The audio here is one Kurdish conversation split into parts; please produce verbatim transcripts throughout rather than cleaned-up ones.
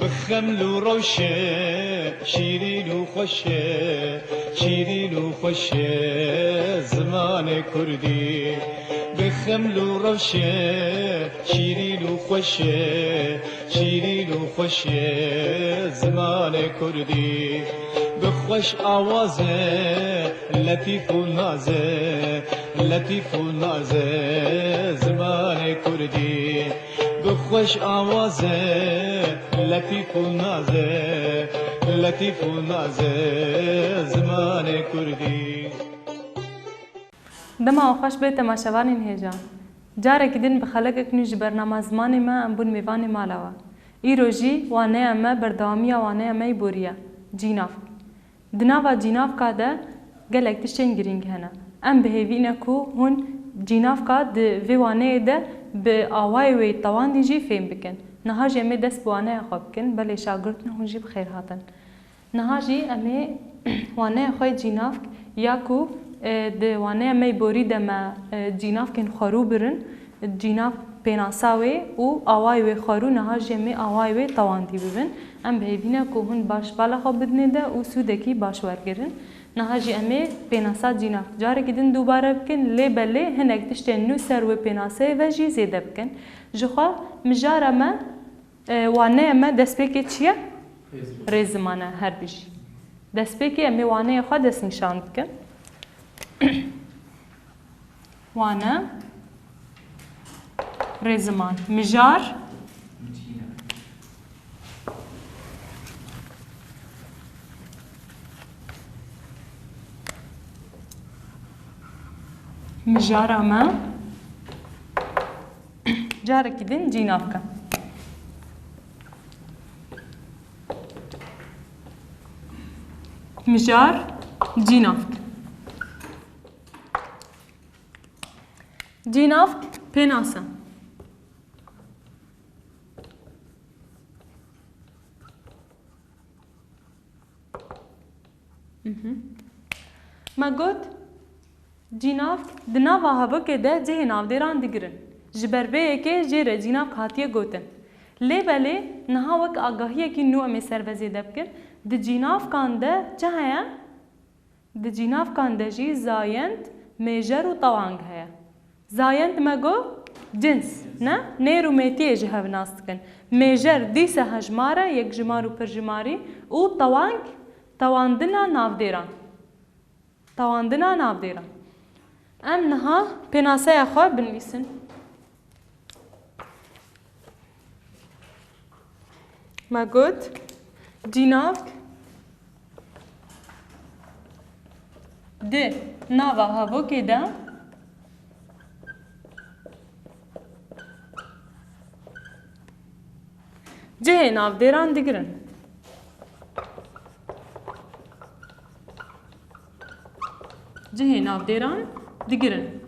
Bi xeml û rewşe şîrîn û xweş e, şîrîn û xweş e zimanê kurdî. Bi xeml û rewşe şîrîn û xweş e, şîrîn û xweş e zimanê kurdî. Bi xweş awaz e, letîf û naz e, letîf û naz e zimanê kurdî. Bi xweş awaz e, letîf û naz e, letîf û naz e zimanê kurdî. Dema we xweş bê temaşevanên hêja. Carekî din bi xelekek nû ji bernama zimanê me em bûn mêvanê mala we. Îro jî waneya me berdewamiya waneya me yê borî ye. Cînav. Di nava cînavka de gelek tiştên girîng hene. Em bi hêvî ne ku hûn cînavka di vê waneyê de bi awayê wê tewandî jî fêm bikin. Niha jî em ê dest bi waneya xwe bikin, belê şagirtin hûn jî bi xêr hatin. Niha jî em ê waneya xwe yê cînavk ya ku, e, di waneya me yê borî de me, e, cînavkên xwerû birin, cînav pênasa wê û awayê wê xwerû, niha jî em ê awayê wê tewandî bibin. Em bi hêvî ne ku hûn baş bala xwe bidinê de û sûdekî baş wergirin. Niha jî em ê pênasa cînav carekî din dubare bikin, lê belê hinek tiştên nû ser wê pênaseyê ve jî zêde bikin. Ji xwe mijara me, e, waneya me destpêkê çi ye? Rêziman. Rêziman e, her bijî. Destpêkê em ê waneyê xwe destnîşan bikin. Wane, rêziman, mijar. Mijara me. Carekî din cînavka. Mijar, cînavk. Cînavk pênase. Mhm. Me got, cînavk di nava hevokê de cihê navdêran digirin. Ji ber vê yekê jê re cînavk hatiye gotin. Lê belê niha wek agahiyekî nû em ê ser ve zêde bikin. Di cînavkan de çi heye? Di cînavkan de jî zayend, mêjer û tewang heye. Zayend me got cins, ne? Nêr û mêtiyê ji hev nas dikin. Mêjer dîse hejmar e, yekjimar û pirjimarî û tewang, tewandina navdêran. Tewandina navdêran. Em niha pênaseya xwe binivîsin. Me got, cînavk di nava hevokê de cihê navdêran digirin. Cihê navdêran digirin.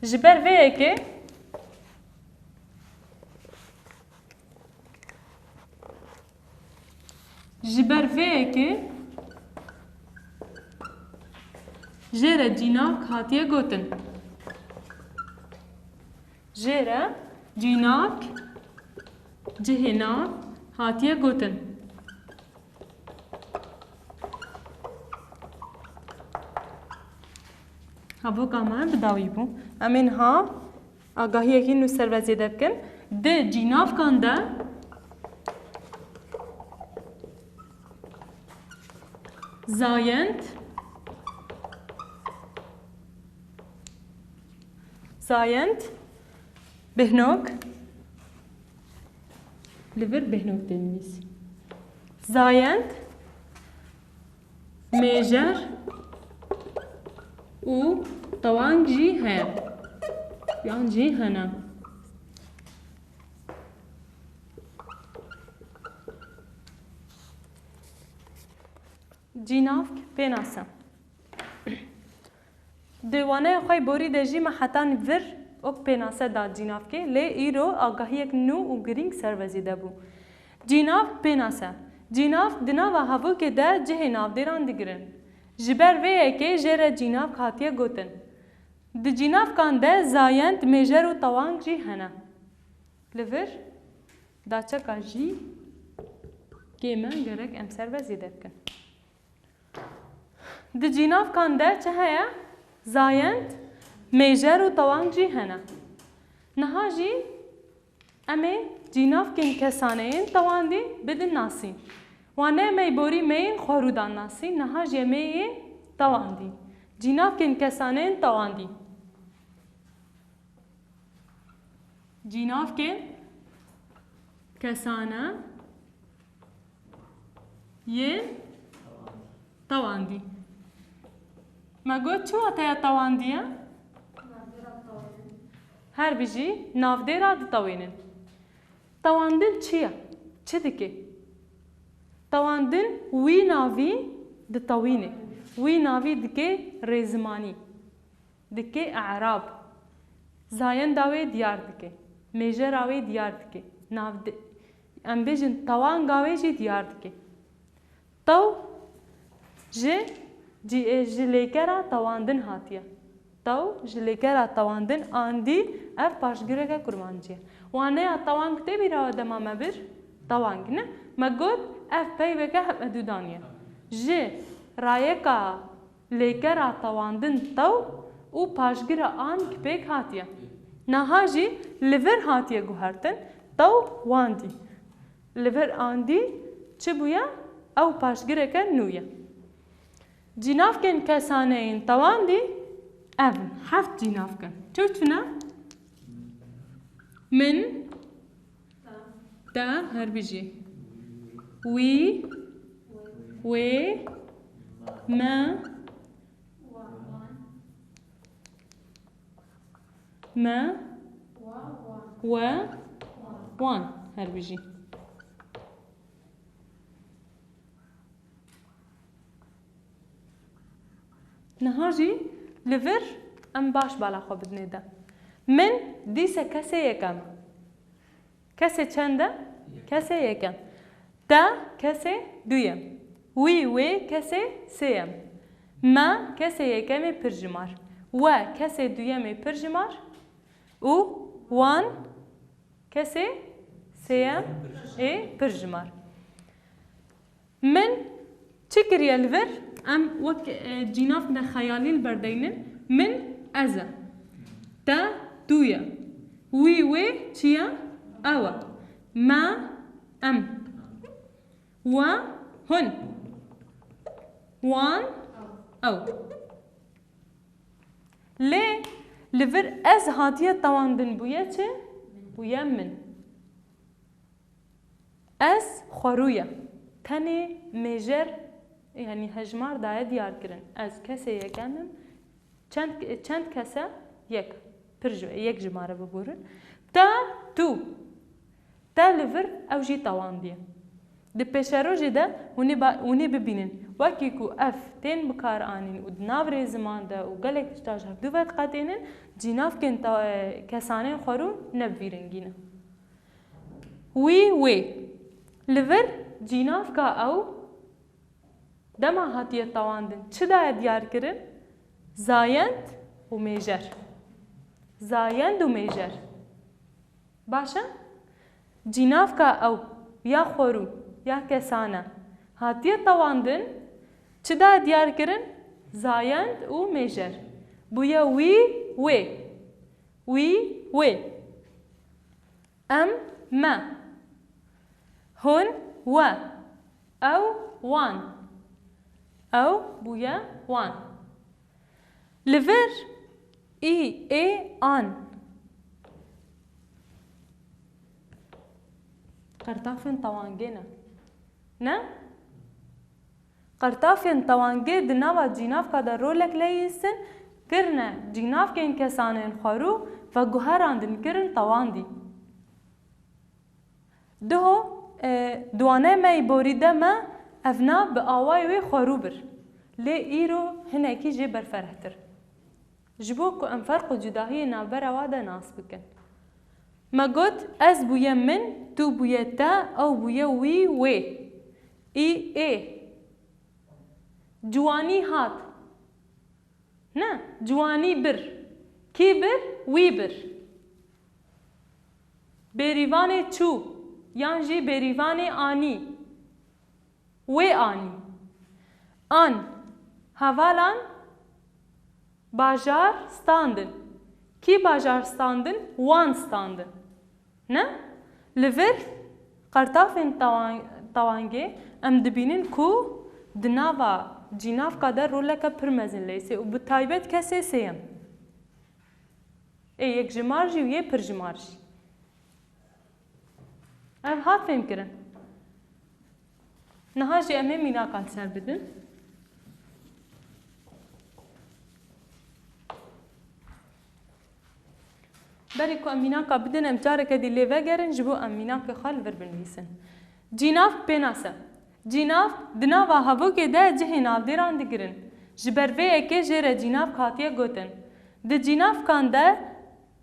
Ji ber vê yekê, ji ber vê yekê jê re cînavk hatiye gotin. Jê re cînavk, cihê nav hatiye gotin. Hevoka me bi dawî bû. Em ê niha agahiyekî nû ser ve zêde bikin. Di cînavkan de zayend, zayend, bêhnok, li vir bêhnok tê nivîsî. Zayend, mêjer û tewang jî heye. Yan jî hene. Cînavk pênase. Di waneya xwe yê borî de jî me hetanî vir wek pênase da cînavkê, lê îro agahiyek nû û girîng ser ve zêde bû. Cînavk pênase. Cînavk di nava hevokê de cihê navdêran digirin. Ji ber vê yekê jê re cînavk hatiye gotin. Di cînavkan de zayend, mêjer û tewang jî hene. Li vir daçeka jî kêm e, gerek em ser ve zêde bikin. Di cînavkan de çi heye? Zayend, mêjer û tewang jî hene. Niha jî em ê cînavkên kesaneyên tewandî bidin nasîn. Wane em ê borî me yên xwerû dan nasîn, niha jî em ê yên tewandî. Cînavkên kesaneyên tewandî. Cînavkên kesane yên tewandî. Me got çi wateya tewandî ye? Her bijî navdêra ditewênin. Tewandin çi ye? Çi dike? Tewandin wî navî ditewîne. Wî navî dike rêzimanî. Dike i'rab. Zayenda wê diyar dike. Mêjera wê diyar dike. Nav de, em bêjin tewanga wê jî diyar dike. Tew ji, ji, ji lêkera tewandin hatiye. Tew ji lêkera tewandin andî, ev paşgireke kurmancî ye. Waneya tewang tê bîra we dema me bir? Tewang ne? Me got ev peyveke hevmedûdan ye. Ji rayeka lêkera tewandin tew û paşgira an ki pêk hatiye. Niha jî li vir hatiye guhertin, tew wandî. Li vir andî çi bûye? Ew paşgireke nû ye. Cînavkên kesaneyên tewandî ev in. Heft cînavk in. Çi û çi ne? Min, te, her bijî. Wî, wê, me, me, we, wan. Her bijî. Niha jî li vir em baş bala xwe bidinê de. Min dîse kesê yekem. Kesê çend e? Kesê yekem. Te kesê duyem. Wî, wê kesê sêyem. Me kesê yekemê pirjimar. We kesê duyemê pirjimar. Û wan kesê sêyem ê pirjimar. Min çi kiriye li vir? Em wek, e, cînavkine xeyalî li ber deynin. Min ez e. Te tu ye. Wî, wê çi ye? Ew e. Me, em. We, hûn. Wan, ew. Lê li vir ez hatiye tewandin bûye çi? Bûye min. Ez xwerû ye. Tenê mêjer, yanî hejmar daye diyar kirin. Ez kesê yekem im. Çend, çend kes e? Yek. Pir ji, yek jimare biborin. Te, tu. Te li vir ew jî tewandiye. Di pêşerojê de hûn ê ba-, hûn ê bibînin. Wekî ku ev tên bikaranîn û di nav rêziman de û gelek tişta ji hevdû ve diqetênin, cînavkên te-, kesanên xwerû ne bi vî rengî ne. Wî, wê. Li vir cînavka ew dema hatiye tewandin çi daye diyar kirin? Zayend û mêjer. Zayend û mêjer. Baş e? Cînavka ew ya xwerû ya kesane hatiye tewandin çi daye diyar kirin? Zayend û mêjer. Bûye wî, wê. Wî, wê. Em, me. Hûn, we. Ew, wan. Ew bûye wan. Li vir, î, ê, an. Qertafên tewangê ne. Ne? Qertafên tewangê di nava cînavka de rolek leyîstin, kirine cînavkên kesanên xwerû veguherandin kirin tewandî. Diho, e, di wane me yî borî de me evna bi awayê wê xwerû bir. Lê îro hinekî jê berferehtir. Ji bo ku em ferq û cudahiyê navbera wa de nas bikin. Me got, ez bûye min, tu bûye te, ew bûye wî, wê. Î, ê. Ciwanî hat. Ne, ciwanî bir. Kî bir? Wî bir. Bêrîvanê çû yan jî bêrîvanê anî. Wê anî. An hevalan bajar standin. Kî bajar standin? Wan standin. Ne? Li vir qertafên tawan-, tawangê em dibînin ku di nava cînavka de roleke pir mezin leyse û bi taybet kesê sêyem. Ê yekjimar jî û yê pirjimar jî. Ev hat fêmkirin. Niha jî em ê mînakan ser bidin. Berî ku em mînaka bidin, em careke dî lê vegerin, ji bo em mînakê xwe li vir binivîsin. Cînavk pênase. Cînavk di nava hevokê de cihê navdêran digirin. Ji ber vê yekê jê re cînavk hatiye gotin. Di cînavkan de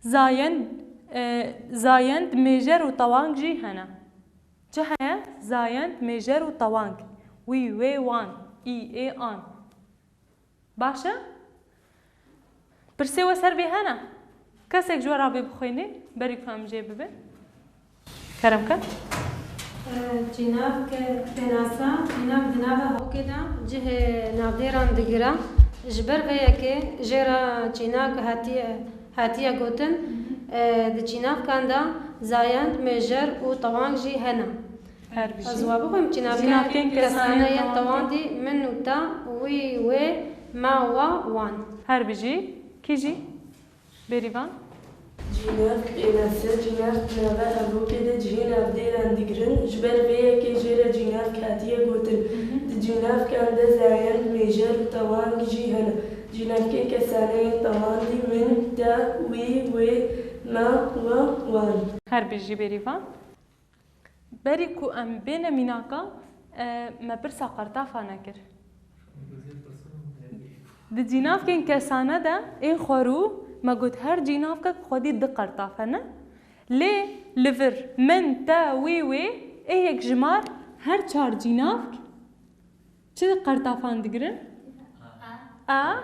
zayend, e, zayend, mêjer û tewang jî hene. Çi heye? Zayend, mêjer û tewang. Wî, wê, wan, î, ê, an. Baş e? Pirsê we ser vê hene? Kesek ji we re bê bixwînê, berî ku em jê bibin. Kerem ke. Cînavke pênasa, cînav di nava hevokê de cihê navdêran digire. Ji ber vê yekê jê re cînavk hatiye, hatiye gotin. E, di cînavkan de zayend, mêjer û tewang jî hene. Her bijî. Ez wa bixwim, cînavkên, cînavkên kesane, kesane yên tewandî, tewandî, min û te, wî, wê, me, we, wan. Her bijî. Kî jî? Bêrîvan? Cînavk pênase, cînavk di nava hevokê de cihê navdêran digirin. Ji ber vê yekê jê re cînavk hatiye gotin. Hı hı. Di cînavkan de zayend, mêjer û tewang jî hene. Cînavkên kesane yên tewandî, min, te, wî, wê, me, we, wan. Her bijî Bêrîvan. Berî ku em bêne mînaka, e, me pirsa qertafa nekir. Di cînavkên kesane de ên xwerû me got her cînavkek xwedî di qertaf hene. Lê li vir min, te, wî, wê, ê yekjimar her çar cînavk çi qertafan digirin? A,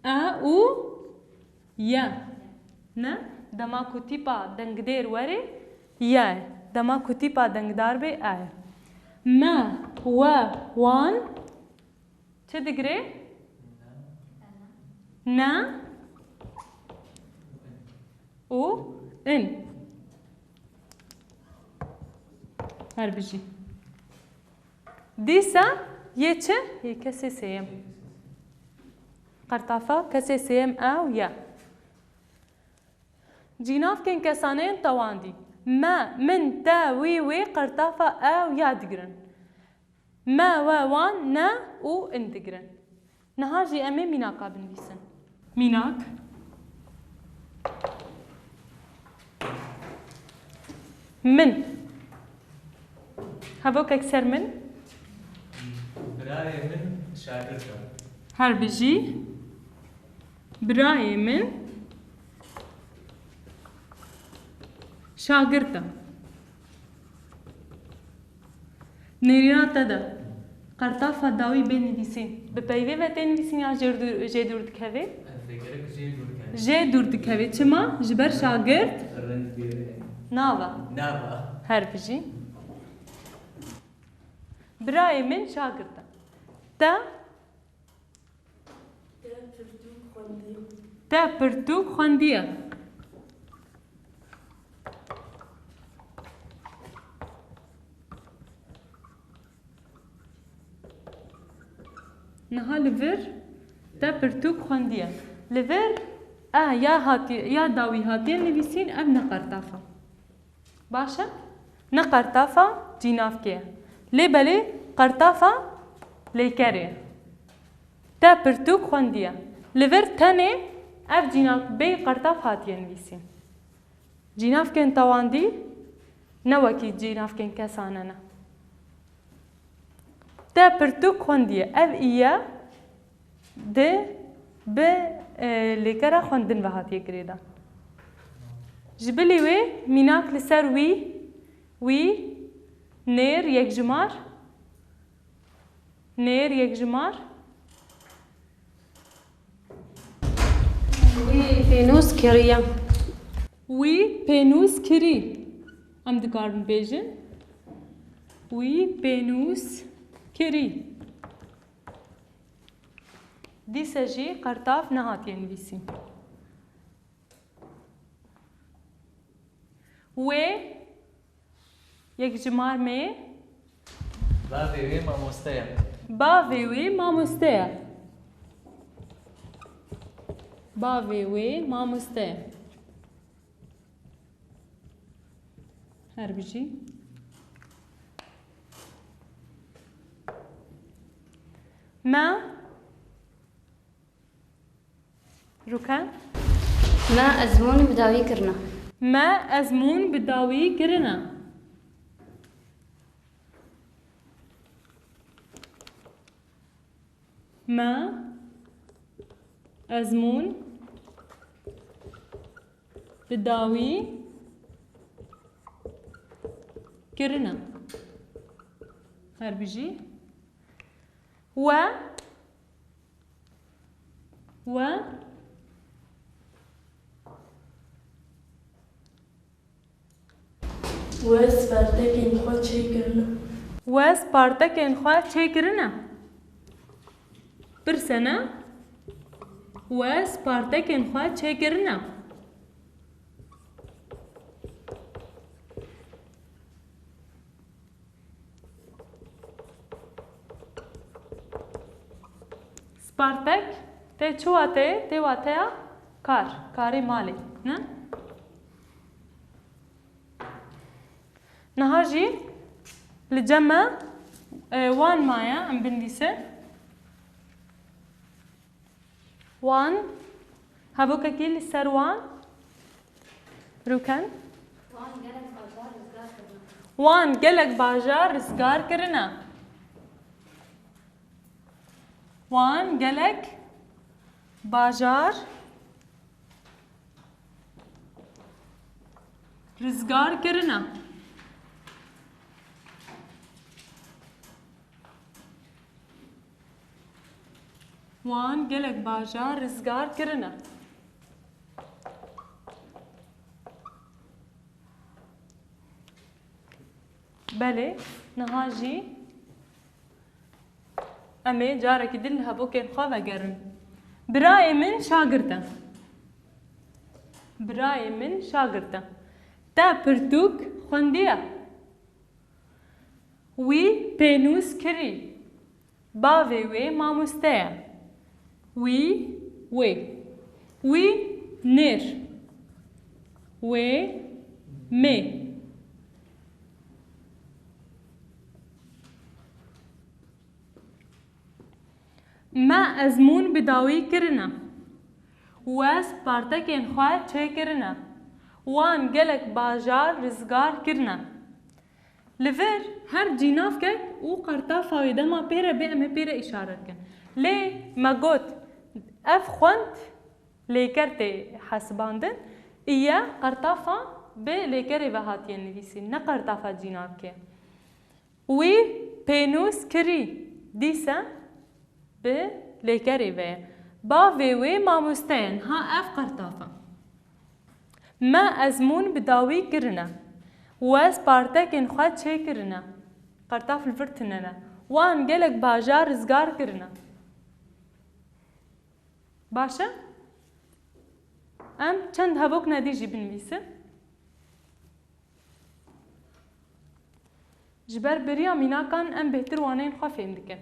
a û ye. Ne? Dema ku tîpa dengdêr were, ye. Dema ku tîpa dengdar bê, e ye. Me, we, wan çi digire? Ne û in. Her bijî. Dîsa yê çi? Yê kesê sêyem. Qertafa kesê sêyem ew ye. Cînavkên kesaneyên tewandî. Me, min, te, wî, wê qertafa ew ya digirin. Me, we, wan, ne û in digirin. Niha jî em ê mînaka binivîsin. Mînak. Min. Hevokek ser min. Birayê min şagird e. Her bijî. Birayê min şagird e. Nêrîna te de qertafa dawî bê nivîsîn. Bi peyvê ve tê nivîsîn ya jê dûr, jê dûr dikevê? Ez vê gerek jê dûr dikevê. Jê dûr dikevê. Çima? Ji ber şagird? Rind bê. Nava. Nava. Her bijî. Birayê min şagird e. Te? Te pirtûk xwendiye. Te pirtûk xwendiye. Niha li vir te pirtûk xwendiye. Li vir e ya hatiye, ya dawî hatiye nivîsîn, ev ne qertafa. Baş e? Ne qertafa cînavkê ye. Lê belê qertafa leykerê ye. Te pirtûk xwendiye. Li vir tenê ev cînav bêyî qertaf hatiye nivîsîn. Cînavkên tewandî ne wekî cînavkên kesane ne. Te pirtûk xwendiye. Ev î ye di bi, e, lêkera xwendin ve hatiye girêdan. Ji bilî wê mînak li ser wî, wî, nêr, yekjimar, nêr, yekjimar. Wî pênûs kiriye. Wî pênûs kirî. Em dikarin bêjin, wî pênûs kirî. Dîse jî qertav nehatiye nivîsîn. Wê yekjimar mê. Bavê wê mamoste ye. Bavê wê mamoste ye. Bavê wê mamoste ye. Her bijî. Me Rûken? Me ezmûn bi dawî kirine. Me ezmûn bi dawî kirine. Me ezmûn bi dawî kirine. Her bijî. We We? We spartekên xwe çêkirine. We spartekên xwe çêkirine. Pirsene. We spartekên xwe çêkirine. Spartek, tê çi wateyê? Tê wateya kar, karê malê, ne? Niha jî li cem me, e, wan maye, em binivîsin. Wan, hevokekî li ser wan? Rûken? Wan gelek bajar rizgar kirine. Wan gelek bajar rizgar kirine. Wan gelek bajar rizgar kirine. Wan gelek bajar rizgar kirine. Belê, niha jî em ê carekî din li hevokên xwe vegerin. Birayê min şagirt e. Birayê min şagirt e. Te pirtûk xwendiye. Wî pênûs kirî. Bavê wê mamoste ye. Wî, wê. Wî nêr. Wê mê. Me ezmûn bi dawî kirine. We spartekên xwe çêkirine. Wan gelek bajar rizgar kirine. Li vir her cînavkek û qertafa wê dema pê re bê, em ê pê re îşaret kin. Lê me got, ev xwend lêker tê hesibandin, î ye qertafa bi lêkerê ve hatiye nivîsîn, ne qertafa cînavkê. Wî pênûs kirî, dîse bi lêkerê ve ye. Bavê wê mamoste ye, niha ev qertaf e. Me ezmûn bi dawî kirine. We spartekên xwe çêkirine. Qertaf li vir tune ne. Wan gelek bajar rizgar kirine. Baş e? Em çend hevokine dî jî binivîsin. Ji ber beriya mînakan em bêhtir waneyên xwe fêm dikin.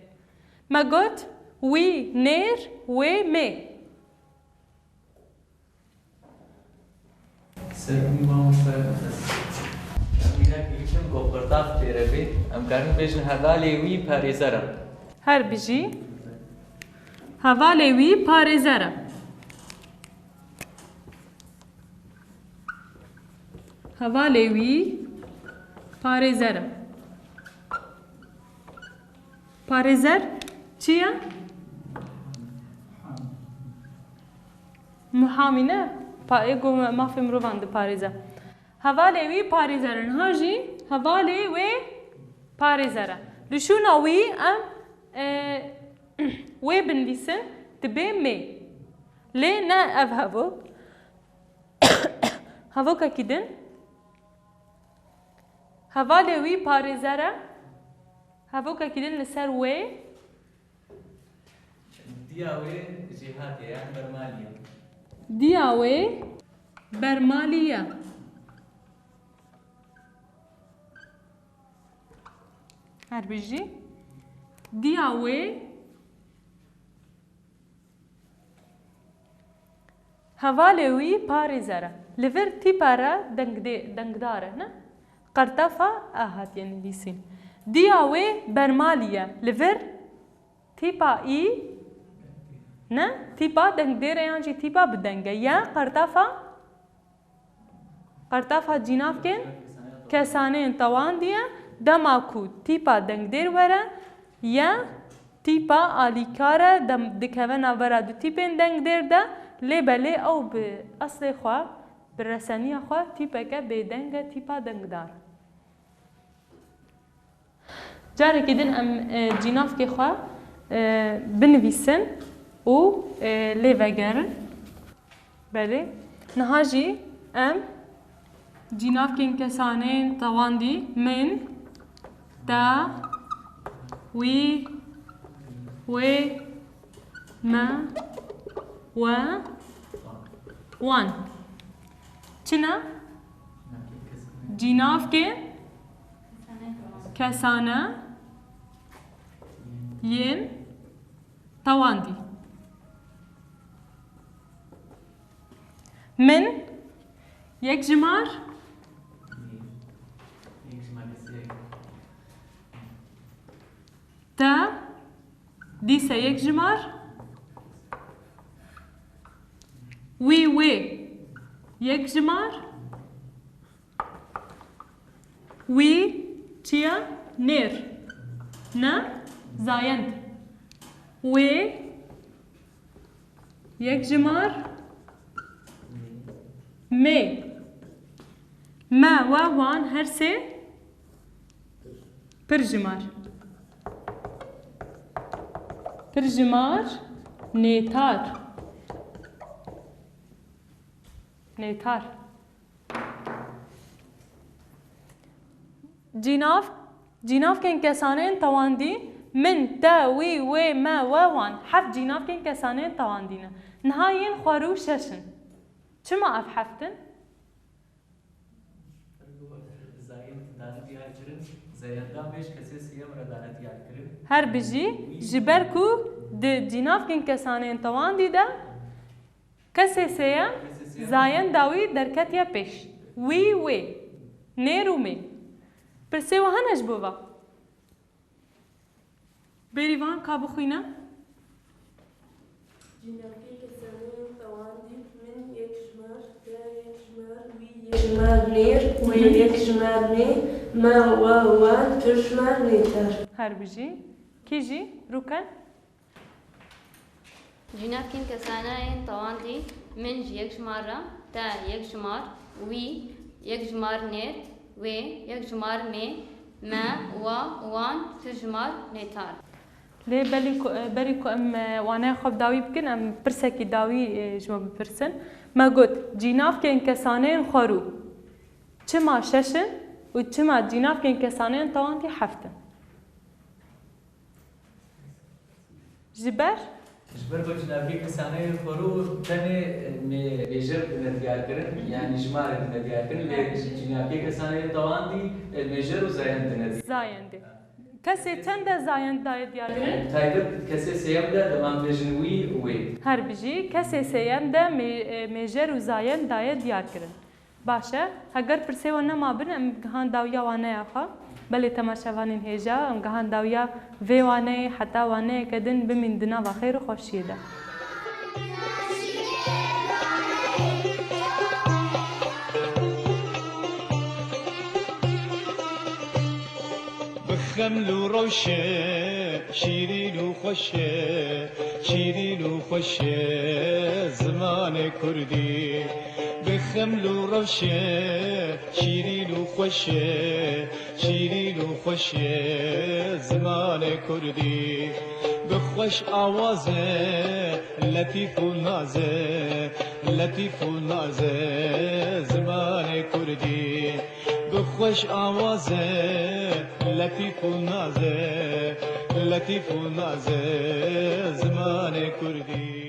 Me got, wî nêr, wê mê. Ser wî mamoste nefes. Em mînak dikin ku qirtaf têre bê, em karin bêjin hevalê wî parêzer e. Her bijî. Hevalê wî parêzer e. Hevalê wî parêzer e. Parêzer çi ye? Muhamî ne? Pa-, ê ku mafê mirovan diparêze. Hevalê wî parêzer e. Niha jî hevalê wê parêzer e. Li şûna wî em, e, wê binivîsin, dibê mê. Lê ne ev hevok. Hevokekî din. Hevalê wî parêzer e. Hevokekî din li ser wê. Diya wê jêhatê ye, bermalî ye. Diya wê bermalî ye. Her bijî. Diya wê. Hevalê wî parêzer e. Li vir tîpa re dengdê-, dengdar e, ne? Qertafa A hatiye nivîsîn. Diya wê bermalî ye. Li vir tîpa î, ne? Tîpa dengdêr e yan jî tîpa bi deng e. Ye qertafa Qertafa cînavkên kesaneyên tewandî ye, dema ku tîpa dengdêr were, ye tîpa alîkar e, dem-, dikeve navbera du tîpên dengdêr de, lê belê ew bi eslê xwe, bi reseniya xwe tîpeke bêdeng e, tîpa dengdar. Carekî din em, e, cînavkê xwe, e, binivîsin û, e, lê vegerin. Belê. Niha jî em cînavkên kesaneyên tewandî min, te, wî, wê, me, we, wan. Çi ne? Cînavkên kesane yên tewandî. Min yek jimar. Te dîse yek jimar. Wî wê yek jimar. Wî çi ye? Nêr. Ne? Zayend. Wê yek jimar. Mê. Me, we, wan her sê pir jimar. Pir jimar nêtar. Nêtar. Cînav, cînavkên kesaneyên tewandî, min, te, wî, wê, me, we, wan. Heft cînavkên kesaneyên tewandî ne. Niha yên xwerû şeş in. Çima ev heft in? Zayend dane diyar kirin, zayenda pêş kesê sêyem re dane diyar kirin. Her bijî, ji ber ku di cînavkên kesaneyên tewandî de kesê sêyem zayenda wî derketiye pêş. Wî, wê. Nêr û mê. Pirsê we hene ji bo ve? Bêrîvan ka bixwîne. Cînavkê kesaneyên tewandî, min yek jimar, te yek jimar, wî yek jimar nêr, wê yek jimar nê, me, we, wan, tu jimar nêtar. Her bijî. Kî jî? Rûken. Cînavkên kesaneyên tewandî, min ji yek jimar re, te yek jimar, wî yek jimar nêr, wê yek jimar mê, me, wa, wan, tu jimar nêtar. Lê belî ku, berî ku em, e, waneya xwe bi dawî bikin, em pirsekî dawî, e, ji we bipirsin. Me got, cînavkên kesaneyên xwerû çima şeş in û çima cînavkên kesaneyên tewandî heft in? Ji ber? Ji ber ku cînavkê kesaneyên xwerû tenê, e, mê-, mêjer dine diyar kirin, yanî jimarê dine diyar kirin, lê cînavkê kesaneyên tewandî, e, mêjer û zayend dine diyar. Zayendê. Kesê çend de zayend daye diyar kirin? E, taybet kesê sêyem de dema em bêjin wî, wê. Her bijî, kesê sêyem de mê-, e, mêjer û zayend daye diyar kirin. Baş e, heger pirsê we nema bin, em gihan dawiya waneya xwe. Belê temaşevanên hêja, em gihan dawiya vê waneyê, heta waneyeke din bimîn di nava xêr û xweşiyê de. Bi xeml û rewşe, şîrîn û xweş e, şîrîn û xweş e zimanê kurdî. Bi xeml û rewşe, şîrîn û xweş e, şîrîn û xweş e zimanê kurdî. Bi xweş awaz e, letîf û naz e, letîf û naz e zimanê kurdî. Bi Weş awaze, letîf û naze, letîf û naze, zimanê kurdî.